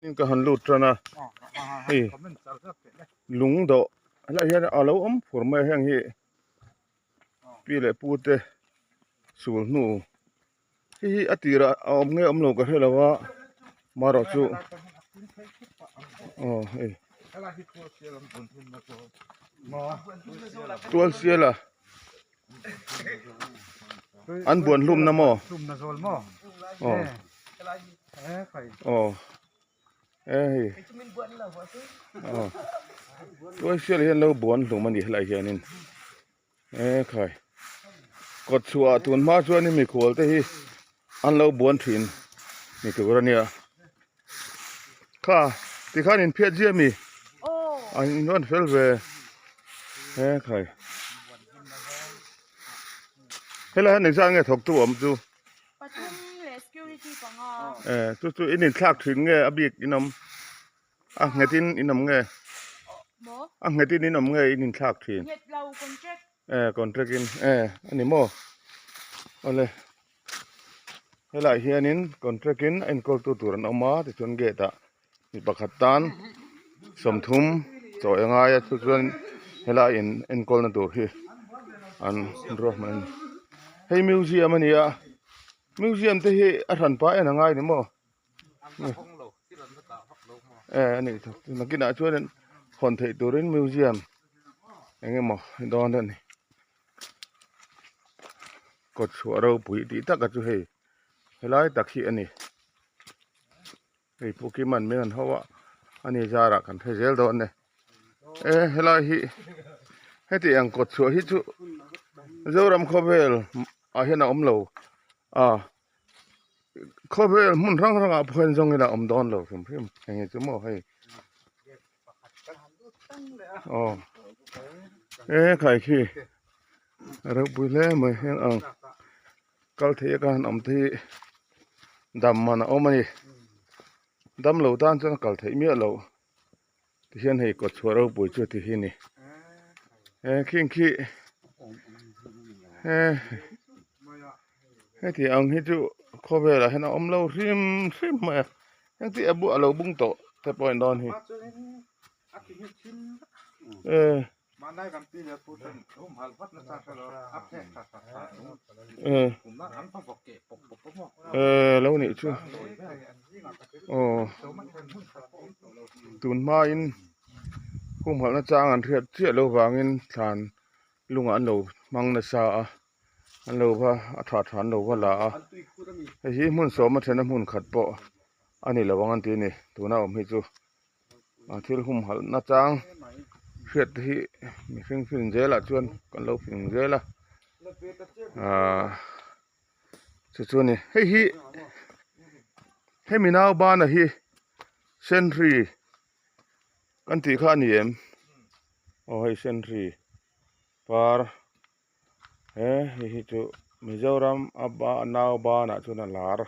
In ka han lut tan a hei lung dawh helaiah hian a lo awm fur mai a heng hi pi leh pu te sul hnu hei hi a tirah a awm nge awm lo ka hre lo a marawh chu aw hei tual sial a. An buan hlum na maw? Aw aw e hei aw tuai sial hian lo buan hlum a ni helai hianin e khai kawt chhuah ah tun hma chuan in mikhual te hi an lo buan thin ni tur a nia kha tikhan in phiat zia mi an in rawn fel ve he khai helai hian engzat nge thawk tu awm chu pathum leh security panga e chu chu in inthlak thin nge a bik in awm a nghet in in awm nge a nghet in in awm nge in inthlak thin nghet lo contract e contract in e ani maw awle. Helaiah hianin contract in a enkawl tu tur an awm a tichuan gate ah mi pakhat tan sawmthum chaw a ngai a chu chuan helai in enkawl na tur hi an ruahman a ni hei museum a ni a museum te hi a hran pah en a ngai ni maw e a nih chu nakinah chuan hawn theih turin museum eng emaw dawn a ni. Kawt chhuah ropui tih taka chu hei helai tak hi a ni hei pu Kiman min an ho a ani zarah kan hre zel dawn e e helai hi heti ang kawt chhuah hi chu Zoram khawvel ah hian a awm lo a khawvel hmun hrang hrangah pawh hian zawng ila a awm dawn lo hrim hrim eng chu maw hei. Aw e khai khi a ropui hle mai heng ang kal theih a ka han awm te hi dam man a awm a ni dam lo tan chuan a kal theih miah loh tihian hei kawt chhuah ropui chu ti hi a ni he khing khi he heti ang hi chu khawvelah hian a awm lo hrim hrim mai a. Heng tih a bu a lo bung tawh te pawh in dawn hi. E. E lo nih chu. Aw. Tun hma in humhalh na chang an hriat chiah lo vangin thlan lungah an lo hmang nasa a. An lo va a tha tha an lo va la a hei hi hmun sawm a then a hmun khat pawh a ni lo ang an ti a ni tuna awm hi chu a thil humhalh na chang hriat te hi mihring fin zelah chuan kan lo fing zel a ahh chu chu a ni hei hi hemi naubana hi senhri kan tih kha a ni em aw hei senhri par. He hei hi chu Mizoram a ba nau banah chuan a lar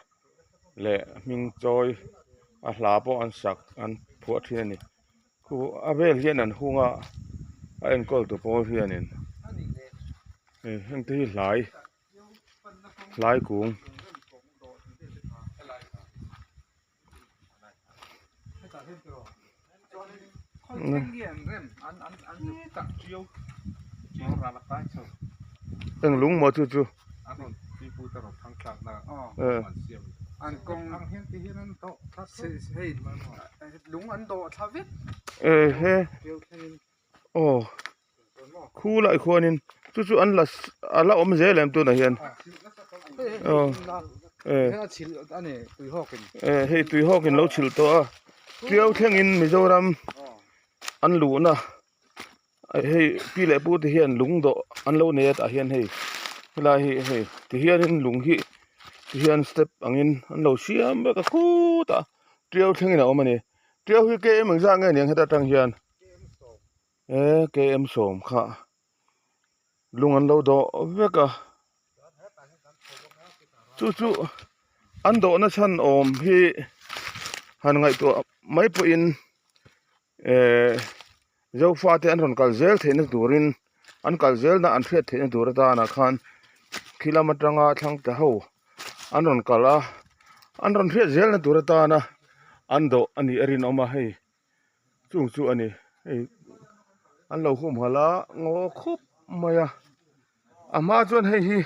leh hming chawi a hla pawh an sak an phuah thin a ni khu a vel hian an hung a a enkawl tu pawl hianin hei heng te hi hlai hlai kung. Eng lung maw chu chu e he aw khu lai khuanin chu chu an la a la awm zel em tunah hian aw e e hei tui hawkin lo chhilh tawh a tiau thlengin Mizoram an luhna hei pi leh pu te hian lung dawh an lo nei a tah hian hei helai hi hei ti hianin lung hi ti hian step angin an lo siam vek a khutah tiau thlengin a awm a ni tiau hi km engzat nge niang heta tang hian. He km sawm kha lung an lo dawh vek a chu chu an dawhna chhan awm hi han ngaihtuah mai pawhin ehh zofate an rawn kal zel theihna turin an kal zelna an hriat theihna tur atana khan khi lam atanga thlang tla ho an rawn kal a an rawn hriat zelna tur atana. an dawh a nih a rinawm a hei chung chu a ni hei an lo humhalh a ngaw khup mai a a hma chuan hei hi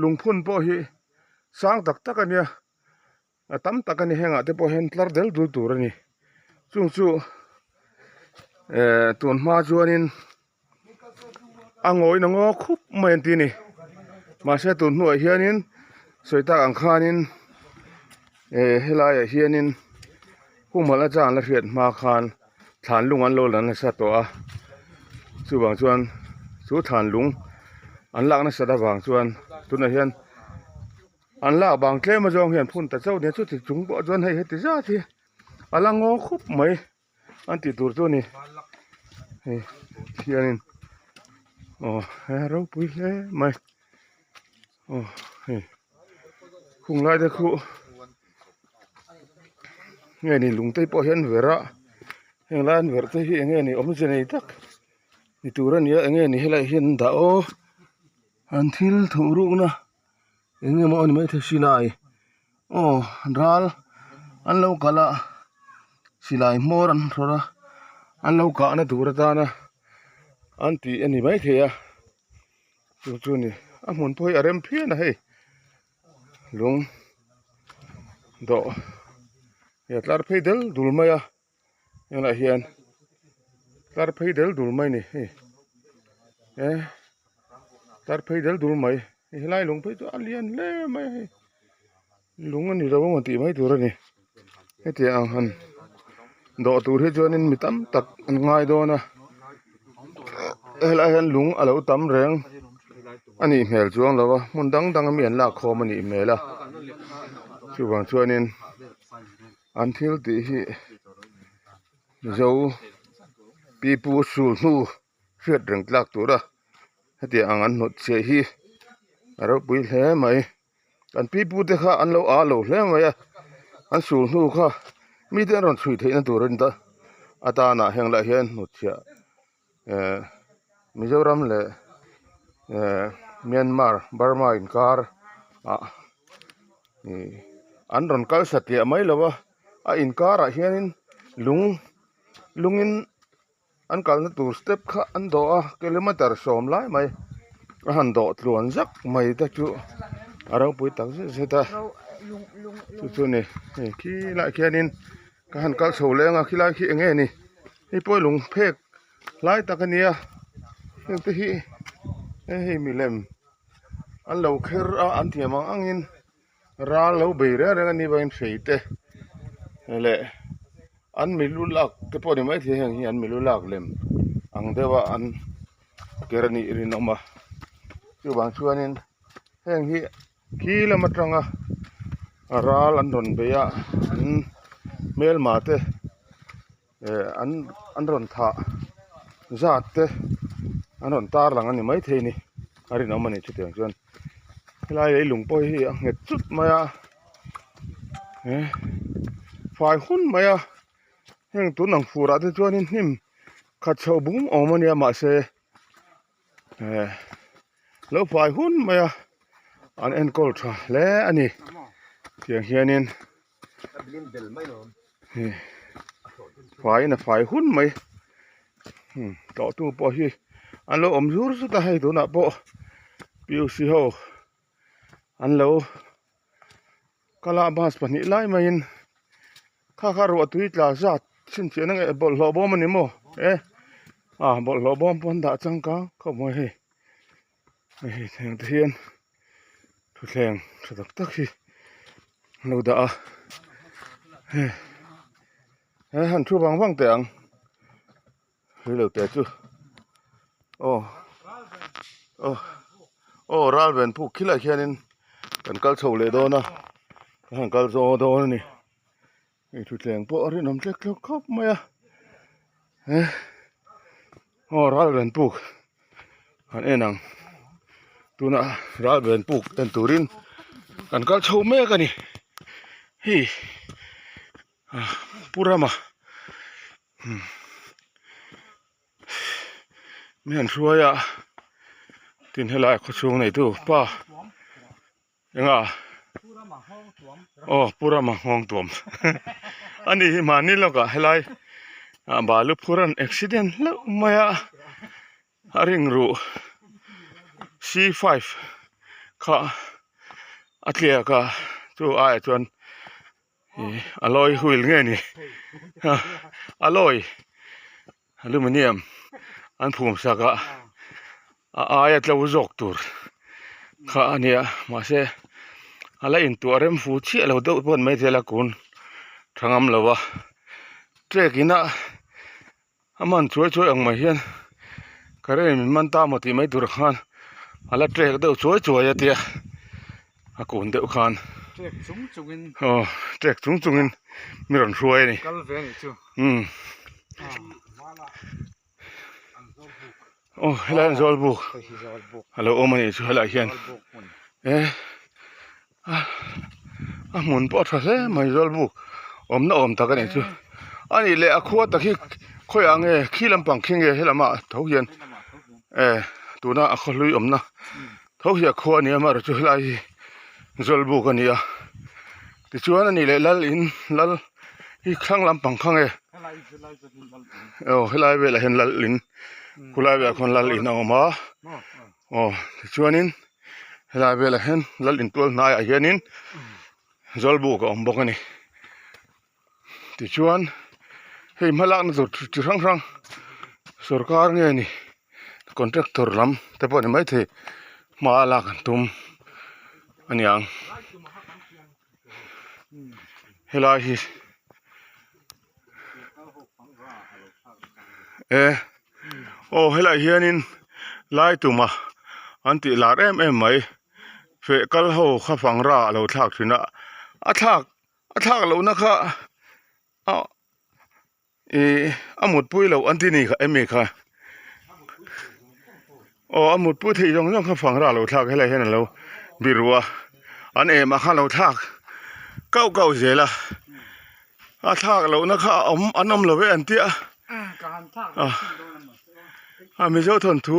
lungphun pawh hi sang tak tak a nia a tam tak a ni hengah te pawh hian tlar del dul tur a ni chung chu eh tun hma chuanin a ngawin a ngaw khup mai an ti a ni mahse tun hnuah hianin sawi tak ang khanin eh helaiah hianin humhalh na chang la hriat hma khan thlan lung an lo la nasa tawh a chuvang chuan chu thlan lung an lak nasat avang chuan tunah hian. An lak bang tlem azawng hian phun ta chauh nia chuti chung pawh chuan hei heti zat hi a la ngaw khup mai an tih tur chu a ni hei hianin aw he ropui hle mai aw hei khung lai te khu nge ni lung te pawh hian verh a heng lai an verh te hi eng nge ni awmze nei tak ni tur a nia eng nge ni helaiah hian an dah aw an thil thuh rukna. Eng emaw a ni maithei silai aw ral an lo kalh a silai hmawr an hrawrh a an lo kahna tur atana an tih a ni maithei a chu chu a ni a hmun pawh hi a rem phian a hei lung dawh a tlar phei del dul mai a. Tunah hian tlar phei del dul mai a ni hei he tlar phei del dul mai hei helai lung phei chu a lian hle mai a hei lung a ni lo emaw tih mai tur a ni hetiang ang han dawh tur hi chuanin mi tam tak an ngai dawn a helaiah hian lung a lo tam reng a nih hmel chuang lo a hmun dang dang a mi an lak khawm a nih hmel a chuvang chuanin. An thil tih hi Mizo pipu sul hnu hriat reng tlak tura hetiang ang an hnawt chhiah hi a ropui hle mai kan pipu te kha an lo â lo hle mai a an sul hnu kha mite an rawn chhui theihna tur a ni ta atanah heng lah hian hnawt chhiah eh Mizoram leh eh Myanmar Burma inkar ah ih an rawn kal satliah mai lo a a inkarah hianin lung lungin an kalna tur step kha an dawh a kilometer sawm lai mai a han dawh tluan zak mai te chu a ropui tak zet zet a chu chu a ni hei khilaiah khianin ka han kal chho leng a khilai khi eng nge ni. Hei pawh lung phek lai tak a nia heng te hi hei milem an lo kher a an thiam ang angin ral lo bei reng reng a ni vangin hrei te leh an milu lak te pawh a ni maithei heng hi an milu lak lem ang deuh a an ker a nih rinawm a chuvang chuanin heng hi. Khi lam atanga ral an rawn bei a an hmelma te eh an an rawn thah zat te an rawn tar lang a ni maithei a ni a rinawm a ni chutiang chuan helai leilung pawh hi a nghet chut mai a eh fai hun mai a heng tun ang fur ah te chuanin hnim khat chhoh bum awm a nia mahse. Eh lo fai hun mai a an enkawl tha hle a ni tiang hianin hei faiin a fai hun mai hmm tlawhtu pawh hi an lo awm zur zut a hei tunah pawh P U C ho an lo kal a bus pahnih lai maiin kha kha ruah tui tla zat chhinchhiahna nge bawlhhlawh bawm a ni maw e ah bawlhhlawh bawm pawh an dah changkang khawp mai hei hei thleng te hian thutthleng tha tak tak hi an lo dah a hei he han thu vang vang teh ang hrui te chu aw aw aw ral ven phuk khilaiah khianin kan kal chho leh dawn a kan han kal zawng dawn a ni hei thutthleng pawh a rinawm tlek tlek khawp mai a eh aw ral ven puk han en ang tunah ral ven puk en turin kan kal chho mek a ni hei pu rama Mi han hruai a tin helai khaw chhung neitu pa enga. Aw Pu Rama nghawng tuam ani hi mahni lawkah helai ah balu phur an accident hlauh mai a a ring ruh C5 kha a tliak a chu aiah chuan ih alloy wheel nge ni alloy aluminium an phum sak a a aia tlo zawk tur kha a nia mahse a la intuah rem fu chiah lo deuh pawh a ni maithei a kun tha ngam lo a trek in a a man chuai chuai ang mai hian current min man ta maw tih mai tur khan a la trek deuh chuai chuai a tia a kun deuh khan trek chung chungin aw trek chung chungin mi rawn hruai a ni kal ve a nih chu umm aw helai an zawl buk a lo awm a nih chu helaiah hian e a hmun pawh a tha hle mai zawl buk awmna awm tak a nih chu a nih leh a khua tak hi khawiah nge khi lampang khi nge helamah tho hian e tuna a khaw hlui awmna tho hi a khua a ni a amaherawhchu helai hi zawl buk a ni a tichuan a nih leh lal in lal hi thlang lampang kha nge aw helai velah hian lal in khulai velah khuan lal in a awm a aw tichuanin helai velah hian lal in tual hnaiah hianin zawl buk a awm bawk a ni tichuan hei hmalakna tur chi hrang hrang sorkar nge ni contractor lam te pawh a ni maithei hma a lak an tum a niang helai hi e aw helaiah hianin lai tuma an tih lar em em mai feh kal ho kha fangra a lo thlak thin a a thlak a thlak lohna kha ah Ih a mutpui loh an ti ni kha emi kha aw a mutpui theih zawng zawng kha fangra lo thlak helai hian alo biru a an em ah khan alo thlak kauh kauh zel a a thlak lohna kha a awm an awm lo ve an tia a mizo thawnthu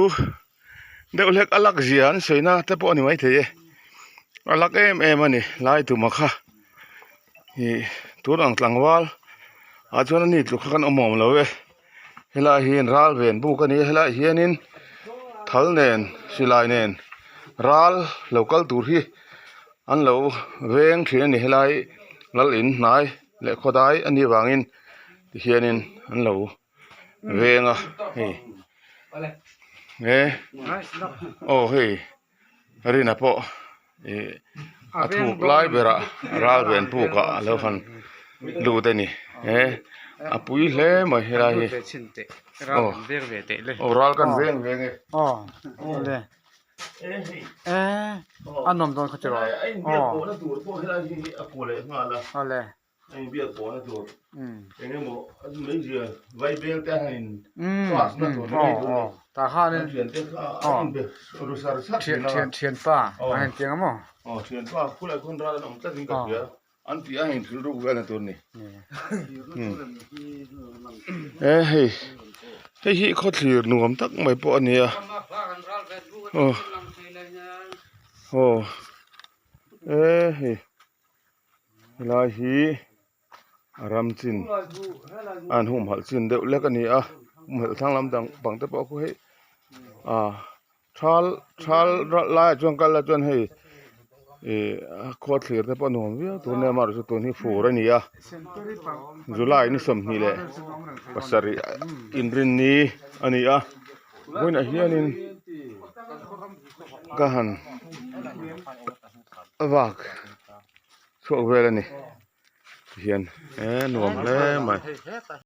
deuh hlek a lak zia an sawi na te pawh a ni maithei e a lak em em a ni lai tuma kha ih tun ang tlangval ah chuan ani tluk kha kan awm awm lo e helai hi ral ven buk a ni a helaiah hianin thal nen silai nen ral lo kal tur hi an lo veng thin a ni helai lal in hnai leh khawdai a nih avangin tihianin an lo veng a hei he aw hei Rina pawh ih a thuk lai berah ral ven pukah a lo han lut a ni he a pui hle mai helai hi aw aw ral kan veng veng e a inbiak pawhna tur pawh helai hi a kaw leh nghal a. A inbiak pawhna tur eng emaw mai zia vai bel te han in pass na tur mai tur a ni. Tah khanin An thiante kha an inbe ru sar sar thin a. Thian thianpa a han tiang a maw? Aw thianpa khulai khawn ral an awm tlat in ka hria. An tih a heng thil ruk velna tur a ni. E hei hei hi khawthlir nuam tak mai pawh a ni a. Aw aw e hei. Helai hi a ram chin a an humhalh chin deuh lek a ni a humhalh thlang lam dang pang te pawh khu hei ah thal thal laiah chuan kal la chuan hei ih khaw thlir te pawh a nuam viau tur nia amaherawhchu tun hi fur a ni a july ni 20 leh pasarih inrinni a ni a vawiinah hianin ka han. A vak chhuak vel a ni tihian e nuam hle mai.